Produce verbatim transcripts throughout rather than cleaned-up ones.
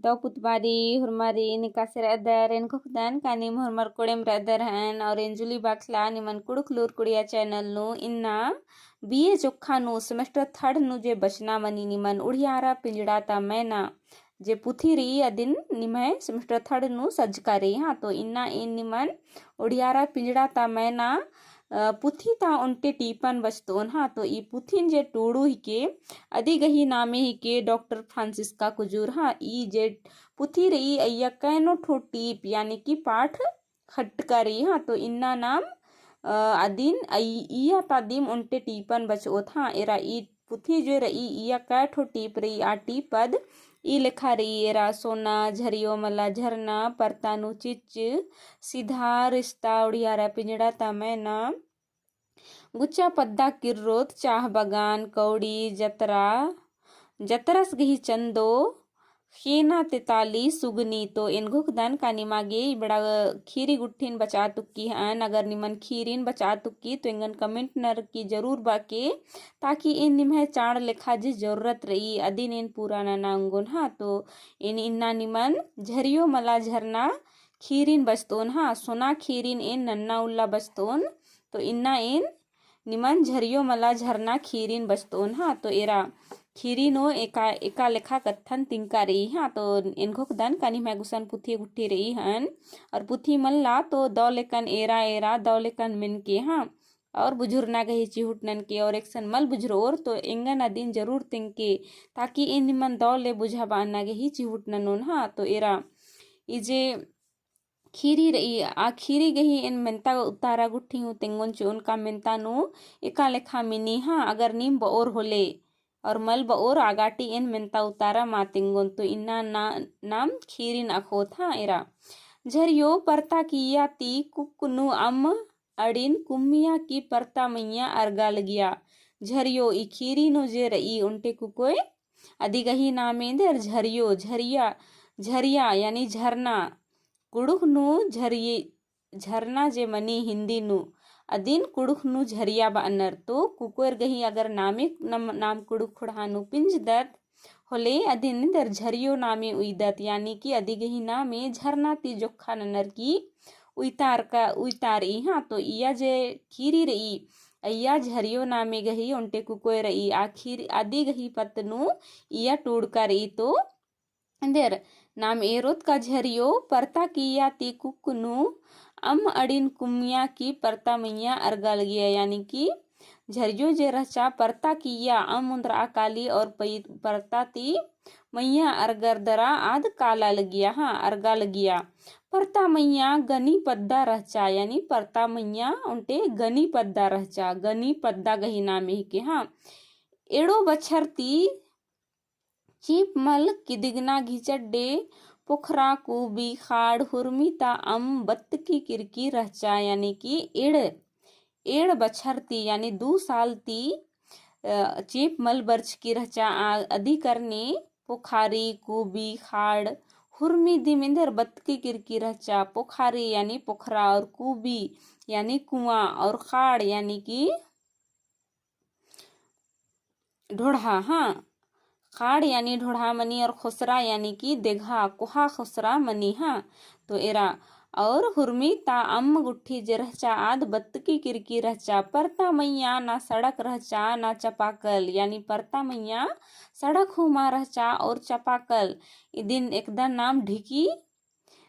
तो पुतबारी, हुरमारी, एकासे रअदर, एन घोखदन का नीम हुरमर कोड़ेम रअदर हन, और एन जुली बाखला निमन कुँड़ुख़ लूर कुड़िया channel नू इन्ना बिये जोक्खा नू semester third नू जे बचना मनी निमन उड़ियारा पिंजड़ा ता मैना जे पुथी रई अदिन निम्है semester third नू सज्जका रई। हाँ, तो इन्ना एन निमन उड़ियारा पिंजड़ा ता मैना, अ, पुथी ता ओन्टे टीपन बचतोन। हाँ, तो ई पुथिन जे टूड़ू हिके, अदी गही नामे हिके डॉक्टर फ्रांसिस्का कुजूर। हाँ, ई जे पुथी रई अइया कैनो ठो टीप यानी कि पाठ खटका रई। हाँ, तो इन्ना नाम, अ, अदिन अई-, इया ता दिम ओन्टे टीपन बचओत। हाँ, एरा ई पुथी जे रई इया कै ठो टीप रई, आ टीप पद ई लेखा रई, एरा सोना, झरियो मला झरना, परता नू चिच्च, सीधा रिश्ता, उड़ियारा पिंजड़ा ता मैना, गुच्चा पद्दा किर्रोत, चाह बगान, कौड़ी, जतरा, जतरस गही चंदो, खेना तेताली सुगनी। तो एन घोखदन का निमा गे इबड़ा खीरी गुट्ठिन बचा तुक्की हन। अगर निमन खीरिन बचा तुक्की तो एंगन comment नर की जरूर बाके, ताकि एन निम्है चाड़ लेखा जे जरूरत रई अदिन एन पूरा नना ओंगोन। हाँ, तो एन इन्ना निमन झरियो मला झरना खीरिन बचतोन। हाँ, सोना खीरिन एन नन्ना उल्ला बचतोन। तो इन्ना एन निमन झरियो मला झरना खीरिन बचतोन। हाँ, तो एरा खीरी नू एका, एका लेखा कत्थन तिंका रई। हाँ, तो एन घोखदन का निम्है गुसन पुथी गुट्ठी रई हन, और पुथी मल्ला तो दौ लेकन एरा एरा दौ लेकन मेनके। हाँ, और बुझुरना गही चिहुट ननके, और एकसन मल बुझुरोर तो एंगन अदिन जरूर तेंगके, ताकि एन निमन दौ ले बुझाबअना गही चिहुट ननोन। हाँ, तो एरा ई जे खीरी रई, आ खीरी गही एन मेन्ता उतारा गुट्ठी हूँ तेंगोन चिओन का मेन्ता नू एका लेखा मिनी। हाँ, अगर नीम बओर होले और मल बओर आगाटी एन मेन्ता उतारा मा तेंगोन। तो इन्ना ना, नाम खीरिन अख़ोत। हाँ, एरा झरियो परता किया ती कुक नू अम्म अड़िन कुम्मिया की परता मइय्याँ अरगा लगिया। झरियो ई खीरी नू जे रई ओन्टे कुकोय अदी गही नामे एन्देर झरियो, झरिया, झरिया यानी झरना। कुँड़ुख़ नू झरिये, झरना जे मनी हिन्दी नू, अदिन कुँड़ुख़ नू झरिया बअनर। तो कुकोयर गही अगर नामे नम-, नाम कुँड़ुख़ ख़ोंड़हा नू पिंजदत होले अदिन एन्देर झरियो नामे उइदत, यानी कि अदी गही नामे झरना ती जोक्खा ननर की उइतार का, उइतार ई। हाँ, तो इया जे खीरी रई, अइया झरियो नामे गही ओन्टे कुकोय रई, आ खीरी अदी गही पत्त नू इया टूड़का रई। तो एन्देर नाम एरोत का झरियो परता किया ती कुक नू अम्म अड़िन कुम्मिया की परता मइय्याँ अरगा लगिया, यानी कि झरियो जे रहचा परता किया अम्म ओन्द्रआ काली और पई-, परता ती मइय्याँ अरगर दरा आद काला लगिया। हाँ, अरगा लगिया। परता मइय्याँ गनी पद्दा रहचा, यानी परता मइय्याँ ओन्टे गनी पद्दा रहचा, गनी पद्दा गही नामे हिके। हाँ, एड़ो बछर ती चीप मल किदिगना घिचड्डे पोखरा कुबी खाड़ हुरमी ता अम्म बत्तकी किरकी रहचा, यानी कि एड़, एड़ बछर ती यानी दू साल ती, अ, चीप मल बरचकी रहचा। आ, अदी करने पोखारी कुबी खाड़ हुरमी दिम एन्देर बत्तकी किरकी रहचा। पोखारी यानी पोखरा और कुबी यानी कुआँ और खाड़ यानी कि ढोढ़ा। हाँ, खाड़ यानी ढोढ़ा मनी और खोसरा यानी कि देघा, कोहा खोसरा मनी। हाँ, तो एरा और हुरमी ता अम्म गुट्ठी जे रहचा आद बत्तकी किरकी रहचा। परता मइय्याँ ना सड़क रहचा ना चपाकल, यानी परता मइय्याँ सड़क हूँ मा रहचा और चपाकल इदिन एकदन नाम ढिकी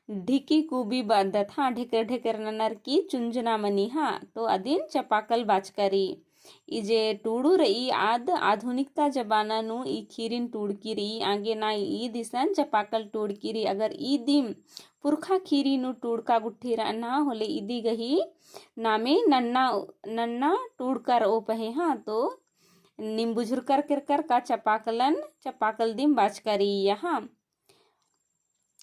ढिकी कुबी बअदत। हाँ, ढेकर ढेकर ननर की चुंजना मनी। हाँ, तो अदिन चपाकल बाचका रई। ई जे टूड़ू रई आद आधुनिकता जमाना नू ई खीरिन टूड़की रई, आगे ना ई दिसन चपाकल टूड़की रई। अगर ई दिम पुरखा खीरी नू टूड़का गुट्ठी रअना होले इदी गही नामे नन्ना, नन्ना टूड़का रओ पहे। हाँ, तो नीम बुझुरकर केरकर का चपाकलन, चपाकल दिम बाचका रई। हाँ,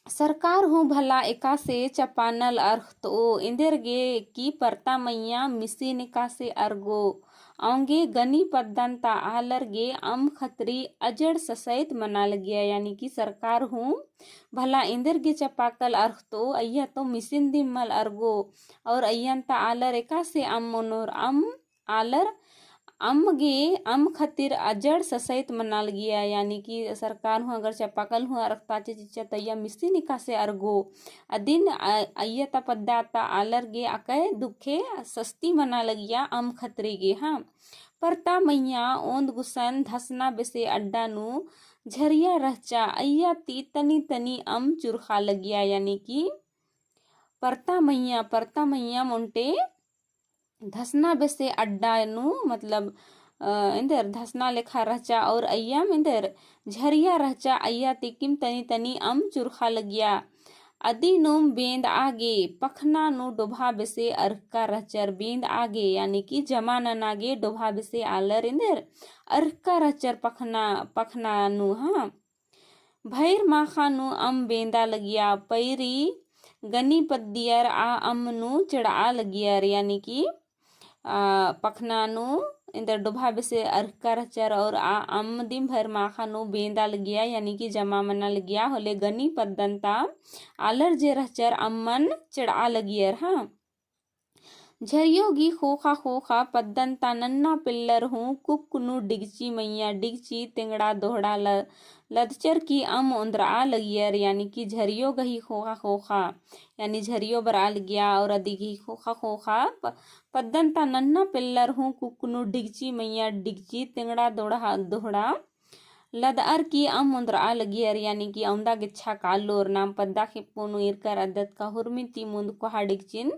सरकार हूँ भला एकासे चपानल अरखतओ, एन्देर गे कि परता मइय्याँ मिसिन एकासे अरगो, औंगे गनी पद्दन ता आलर गे अम्म खतरी अजड़ ससैत मना लगिया, यानी कि सरकार हूँ भला एन्देर गे चपाकल अरखतओ, अइय्या तो मिसिन दिम मल अरगो, और अइय्यन ता आलर एकासे अम्म ओनोर, अम्म आलर अम्म गे, अम्म खतिर अजड़ ससइत मना लगिया, यानी कि सरकार हूँ अगर चापाकल हूँ अरखताचे चिच्चा तो अइय्या मिसिन एकासे अरगो। अदिन अ-, अइय्या ता पद्दा ता आलर गे अकय दुखे सस्ती मना लगिया अम्म खतरी गे, हाँ। परता मइय्याँ ओन्द गुसन धसना बेसे अड्डा नू झरिया रहचा, अइय्या ती तनी तनी अम्म चुरखा लगिया, यानी कि परता मइय्याँ, परता मइय्याँ ओन्टे धसना बेसे अड्डा नू, मतलब, अ, एन्देर धसना लेखा रहचा और अइय्याम एन्देर झरिया रहचा, अइय्या तिकिम तनी तनी अम्म चुरखा लगिया। अदिनुम बेंदआ गे पखना नू डोभा बेसे अरखका रहचर, बेंदआ गे यानी कि जमा नना गे डोभा बेसे आलर एन्देर अरखका रहचर पखना, पखना नू, हाँ। भइर माखा नू अम्म बेंदा लगिया, पैरी गनी पद्दियर आ अम्म नू चेड़आ लगियर, यानी कि, आ, पखना नू एन्देर डोभा बेसे अरखका रहचर और आ अम्म दिम भइर माखा नू बेंदा लगिया, यानी कि जमा मना लगिया, होले गनी पद्दन ता आलर जे रहचर अम्मन चेड़आ लगियर, हाँ। झरियो गही ख़ोख़ा ख़ोख़ा पद्दन ता नन्ना पेल्लर हूँ कुक्क नू डिगची मइय्याँ डिगची तेंगड़ा दोहड़ा ल-, लदचर की अम्म ओन्द्रआ लगियर, यानी कि झरियो गही ख़ोख़ा ख़ोख़ा, यानी झरियो बरआ लगिया और अदी गही ख़ोख़ा ख़ोख़ा प-, पद्दन ता नन्ना पेल्लर हूँ कुक्क नू डिगची मइय्याँ डिगची तेंगड़ा दोहड़ा, दोहड़ा लदअर की अम्म ओन्द्रआ लगियर, यानी कि अवंदा गेच्छा कालोर। नाम पद्दा खेप्पो नू ईरकर अदत का हुरमी ती मुन्द कोहा डिगचिन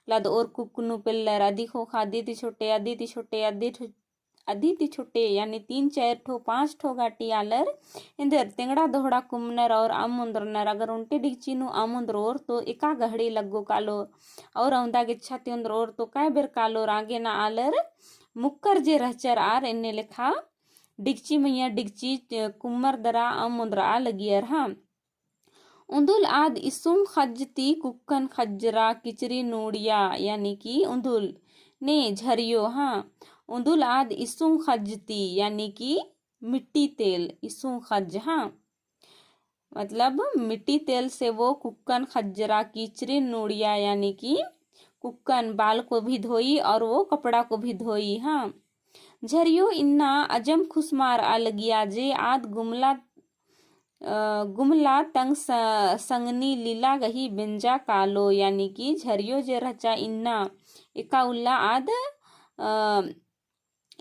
लदओर कुक्क नू पेल्लर अदी ख़ोख़ा अदी ती छोटे, अदी ती छोटे, अदी ठो-, अदी ती छोटे, यानी तीन चार ठो, पाँच ठो गाटी आलर एन्देर तेंगड़ा दोहड़ा कुमनर और अम्म ओन्द्रनर। अगर ओन्टे डिगची नू अम्म ओन्द्रोर तो एका गहड़ी लग्गो कालो और अवंदा गेच्छा ती ओन्द्रोर तो कै बेर कालोर। आगे ना आलर मुक्कर जे रहचर आर एन्ने लेखा डिगची मइय्याँ डिगची, अ, कुम्मर दरा अम्म ओन्द्रआ लगियर, हाँ। उन्दुल आद इसुंग ख़ज्ज ती कुक्कन ख़ज्जरा किचरी नूड़िया, यानी कि उन्दुल ने झरियो, हाँ। उन्दुल आद इसुंग ख़ज्ज ती, यानी कि मिट्टी तेल, इसुंग ख़ज्ज, हाँ। मतलब मिट्टी तेल से वो कुक्कन ख़ज्जरा किचरी नूड़िया, यानी कि कुक्कन बाल को भी धोई और वो कपड़ा को भी धोई, हाँ। झरियो इन्ना अजम खुसमारआ लगिया जे आद गुमला, अ, गुमला तंग स-, संगनी लीला गही बेंजा कालो, यानी कि झरियो जे रहचा इन्ना एका उल्ला आद, अ,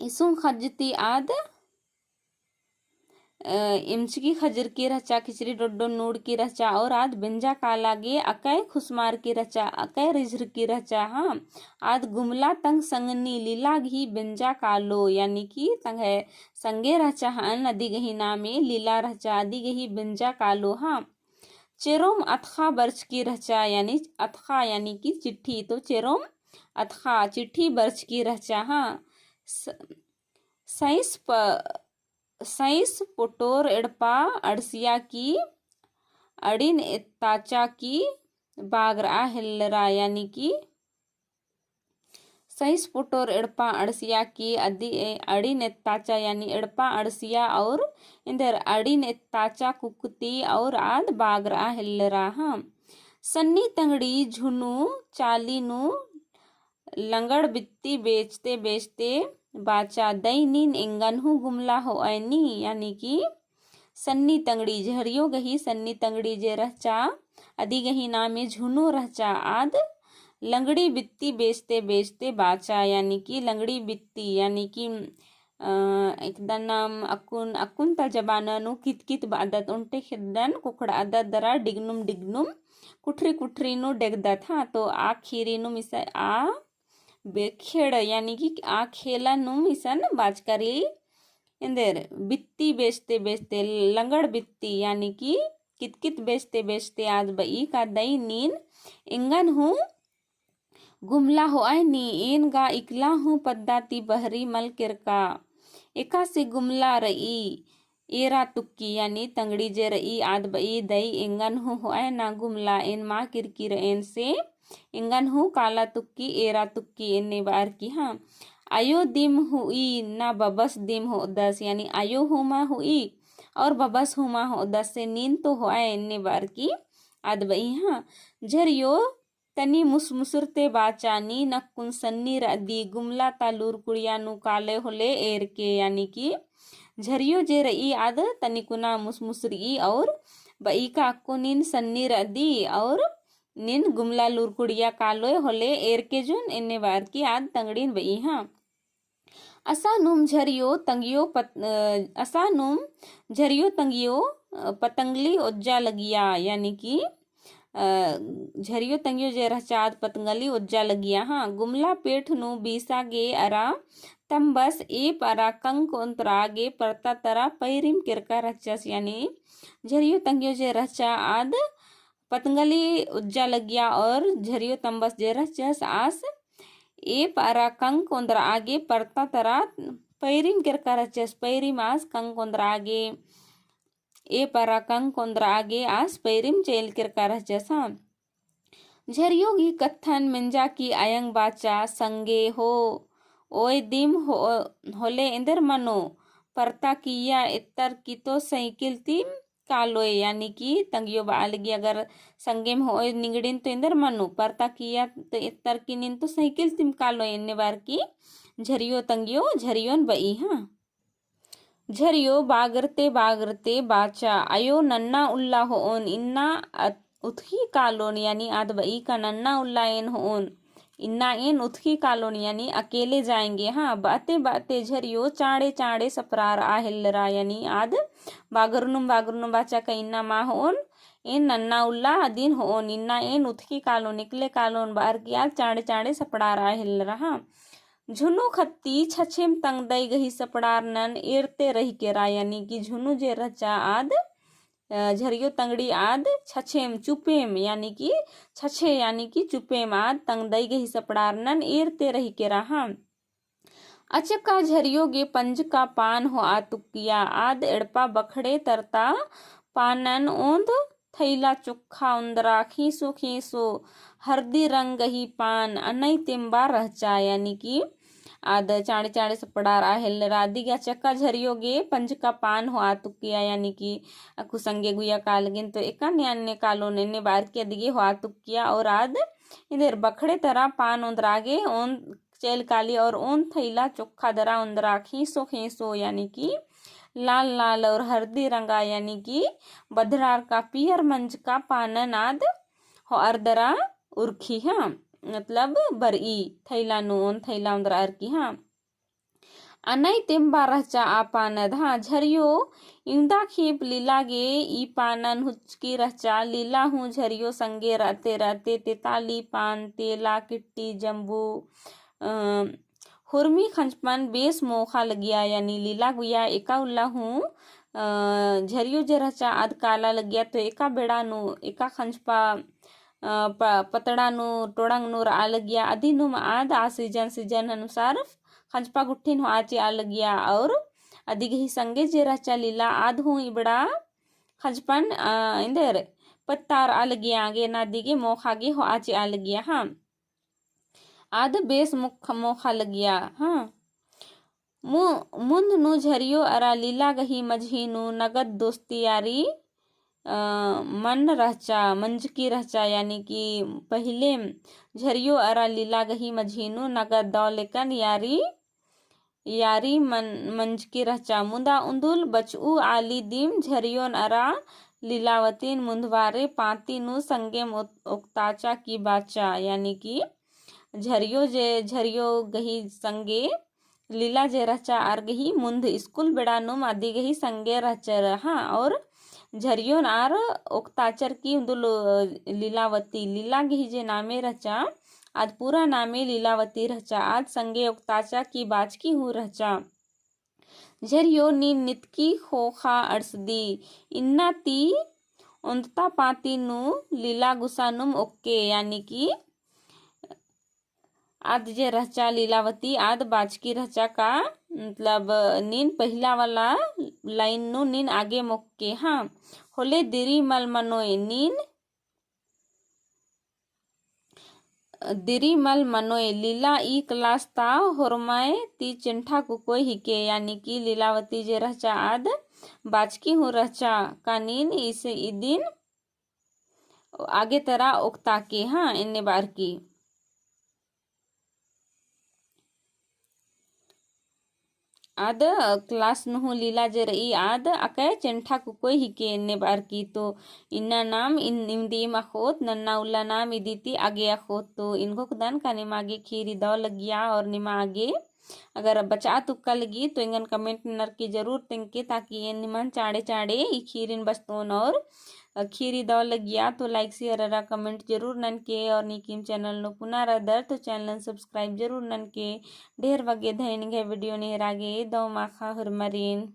इसुंग ख़ज्ज ती आद अ, इमचकी ख़ज्जरकी रहचा, किचरी डोड्डो नूड़की रहचा, और आद बेंजा काला गे अकय खुसमारकी रहचा, अकय रिझरकी रहचा, हाँ। आद गुमला तंग संगनी लीला गही बेंजा कालो, यानी कि तंग्है संगे रहचा हन, अदी गही नामे लीला रहचा, अदी गही बेंजा कालो, हाँ। चेरोम अतख़ा बरचकी रहचा, यानी अतख़ा, यानी कि चिट्ठी, तो चेरोम अतख़ा चिट्ठी बरचकी रहचा, हाँ। स-, सैंस प-, सैंस पोटोर एड़पा अंड़सिया की अड़िन एत्ताचा की बागरआ हेल्लरा, यानी कि सैंस पोटोर एड़पा अंड़सिया की अदी, ए, अड़िन एत्ताचा, यानी एड़पा अंड़सिया और एन्देर अड़िन एत्ताचा कुक्क ती और आद बागरआ हेल्लरा, हाँ। सन्नी तंगड़ी झुनू चाली नू लंगड़ बित्ती बेचते बेचते बाचा, दई नीन एंगन हूँ गुमला होअय नी, यानी कि सन्नी तंगड़ी, झरियो गही सन्नी तंगड़ी जे रहचा, अदी गही नामे झुनू रहचा, आद लंगड़ी बित्ती बेचते बेचते बाचा, यानी कि लंगड़ी बित्ती, यानी कि अ, एकदन नाम अक्कुन, अक्कुन ता जमाना नू कित कित बअदत, ओन्टे खेद्दन कोखड़आदत दरा डिगनुम डिगनुम कुठरी कुठरी नू डेगदत, हाँ। तो आ खीरी नुम इसन, आ बे-, खेड़, यानी कि आ खेला नुम इसन बाचका रई एन्देर बित्ती बेचते बेचते, लंगड़ बित्ती, यानी कि कित कित बेचते बेचते आद बई का दई नीन एंगन हूँ गुमला होअय नी, एन गा इकला हूँ पद्दा ती बहरी मल केरका। एकासे गुमला रई एरा तुक्की, यानी तंगड़ी जे रई, आद बई दई एंगन हूँ होअय ना गुमला, एन मा किरकी रएन से एंगन हूँ काला तुक्की, एरा तुक्की एन्ने बअर की, हाँ। अयो दिम हुई ना बबस दिम होअदस, यानी अयो हूँ मा हुई और बबस हूँ मा होअदस से नीन तो होअय एन्ने बअर की आद बई, हाँ। झरियो तनी मुसमुसरते बाचा, नीन अक्कुन सन्नी रअदी, गुमला ता लूरकुड़िया नू कालोय होले एरके, यानी कि झरियो जे रई आद तनी कुना मुसमुसरई और बई का अक्कुन नीन सन्नी रअदी और नीन गुमला लूरकुड़िया कालोय होले एरके जुन एन्ने बअर की आद तंगड़िन बई हाँ। असानुम झरियो तंगियो पत-, अ, असानुम झरियो तंगियो, अ, पतंगली ओज्जा लगिया, यानी कि, अ, झरियो तंगियो जे रहचा आद पतंगली ओज्जा लगिया, हाँ, गुमला पेठ नू बीसा गे अरा तम्बस एप अरा कंक ओन्तरा गे परता तरा पैरिम केरका रहचस, यानी झरियो तंगियो जे रहचा आद पतंगली ओज्जा लगिया और झरियो तम्बस जे रहचस आस एप अरा कंक ओन्दरा आगे परता तरा पैरिम केरका रहचस, पैरिम आस कंक ओन्दरा आगे, एप अरा कंक ओन्दरा आगे आस पैरिम चेल केरका रहचस, हाँ। झरियो गही कत्थन मेंजा की अयंग बाचा संगे हो, ओय दिम हो, होले एन्देर मनो, परता किया एत्तर की तो साइकिल तिम कालोय, यानी कि तंगियो बआ लगी अगर संगेम होय निंगड़िन तो एन्देर मनो, परता किया तो एत्तर की नीन तो साइकिल तिम कालोय, एन्ने बअर की झरियो तंगियो झरियोन बई, हाँ। झरियो बागरते बागरते बाचा, अयो नन्ना उल्ला होओन, इन्ना अत-, उथकी कालोन, यानी आद बई का नन्ना उल्ला एन होओन, इन्ना एन उथकी कालोन, यानी अकेले जाएंगे, हाँ। बअते बअते झरियो चाँड़े चाँड़े सपरारआ हेल्लरा, यानी आद बागरनुम बागरनुम बाचा का इन्ना मा होओन, एन नन्ना उल्ला अदिन होओन, इन्ना एन उथकी कालोन, एकले कालोन बअर की आद चाँड़े चाँड़े सपड़ारआ हेल्लरा, हाँ। झुनु खत्ती छछेम तंगदई गही सपड़ार नन एरते रही केरा, यानी कि झुनु जे रहचा आद, अ, झरियो तंगड़ी आद छछेम चुपेम, यानी कि छछे, यानी कि चुपेम आद तंगदई गही सपड़ार नन एरते रही केरा, हाँ। अचका झरियो गे पंजका पान होआ तुक्किया, आद एड़पा बखड़े तरता पानन ओन्द थैला चोक्खा ओन्दरा खीसो खीसो हरदी रंग गही पान अनई तेम्बा रहचा, यानी कि आद चाँड़े चाँड़े सपड़ारआ हेल्लरा। अदिगे अचका झरियो गे पंजका पान होआ तुक्किया, यानी कि अक्कु संगे गुइया कालगिन तो एका ने अन्ने कालोन, एन्ने बअर की अदिगे होआ तुक्किया और आद एन्देर बखड़े तरा पान ओन्दरा गे ओन चेल काली और ओन थैला चोक्खा दरा ओन्दरा खीसो खीसो, यानी कि लाल लाल और हरदी रंगा, यानी कि बधरार का पियर मंजका पानन आद होअर दरा उरखी, हाँ, मतलब बरई थैला नू, ओन थैला ओन्दरा अरकी, हाँ। अनई तेम्बा रहचा आ पानद, हाँ। झरियो इवंदा खेप लीला गे ई पानन हुचकी रहचा, लीला हूँ झरियो संगे रअते रअते तेताली पान, तेला, किट्टी, जम्बू, अ, हुरमी खंजपन बेस मोखा लगिया, यानी लीला गुइया एका उल्ला हूँ, अ, झरियो जे रहचा आद काला लगिया, तो एका बेड़ा नू, एका खंजपा, अ, प-, पतड़ा नू, टोड़ंग नू रआ लगिया, अदिनुम आद आ season, season अनुसार खंजपा गुट्ठिन होआ चिआ लगिया, और अदिगही संगे जे रहचा लीला आद हूँ इबड़ा खंजपन, अ, एन्देर पत्ता रआ लगिया, आगे ना अदिगे मोखा गे होआ चिआ लगिया, हाँ। आद बेस मुख-, मोखा लगिया, हाँ। मु-, मुन्द नू झरियो अरा लीला गही मझी नू नगद दोस्ती यारी, अ, मन रहचा, मंजकी रहचा, यानी कि पहिले झरियो अरा लीला गही मझी नू नगद दौ लेकन यारी, यारी मन-, मंजकी रहचा। मुदा उन्दुल बचऊ आली दिम झरियोन अरा लीलावतीन मुन्दवारे पाती नू संगेम ओत-, ओक्ताचा की बाचा, यानी कि झरियो जे, झरियो गही संगे लीला जे रहचा आर गही मुन्ध स्कूल बेड़ा नुम अदिगही संगे रहचर, हाँ, और झरियोन आर ओक्ताचर की उन्दुल लीलावती, लीला गही जे नामे रहचा, आद पूरा नामे लीलावती रहचा, आद संगे ओक्ताचा की बाचकी हूँ रहचा। झरियो नीन नितकी ख़ोख़ा अंड़सदी, इन्ना ती ओन्दता पाती नू लीला गुसानुम ओक्के, यानी कि आद जे रहचा लीलावती, आद बाचकी रहचा का, मतलब, नीन पहिला वाला line नू नीन आगे मोक्के, हाँ। होले दिरी मल मनोय, नीन दिरी मल मनोय, लीला ई class ता होरमय ती चेंठा कुकोय हिके, यानी कि लीलावती जे रहचा आद बाचकी हूँ रहचा का नीन इस इदिन आगे तरा ओक्ताके, हाँ, एन्ने बअर की। आद class नू हूँ लीला जे रई आद अकय चेंठा कुकोय हिके एन्ने बअर की। तो इन्ना नाम इन-, इवंदिम अख़ोत, नन्ना उल्ला नाम इदी ती आगे अख़ोत। तो इन्गोकदन का निमा गे खीरी दव लगिया और निमा आगे अगर बचआ तुक्का लगी तो एंगन comment ननर की जरूर तेंगके, ताकि एन निमन चाड़े चाड़े ई खीरिन बचतोन और अ, खीरी दव लगिया तो like, share अरा comment जरूर ननके और नीकिम channel नू पुना रअदर तो channel subscribe जरूर ननके। ढेर बग्गे धइन निंग्है video नेहरा गे दव माखा हुरमारिन।